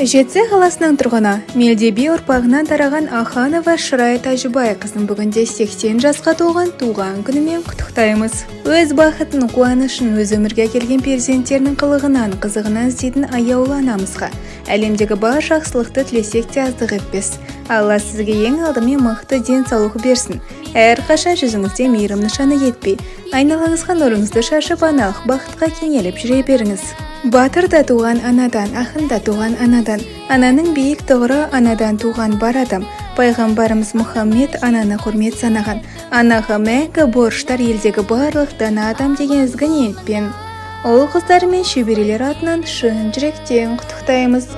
Жетісай қаласының тұрғыны, Мелдеби ұрпағынан тараған Аханова Шырай Тәжібай қызын бүгінде 80 жасқа толған туған күнімен құттықтаймыз. Өз бақытын, қуанышын өз өмірге әкелген перзенттерінің қылығынан, қызығынан іздейтін аяулы анамызға әлемдегі бар жақсылықты тілесек те аздық етпес. Алла сізге ең алдымен мықты денсаулық берсін. Әрқашан жүзіңізде мейірім нышаны кетпей, айналаңызға нұрыңызды шашып, аналық бақытқа кенеліп жүре беріңіз. Батыр да туған анадан, ақын да туған анадан. Ананың биік тұғыры анадан туған бар адам. Пайғамбарымыз Мұхаммед ананы құрмет санаған. Анаға мәңгі борыштар елдегі барлық дана адам деген ізгі ниетпен. Ұл қыздары мен шөберелер атынан шын жүректен құттықтаймыз.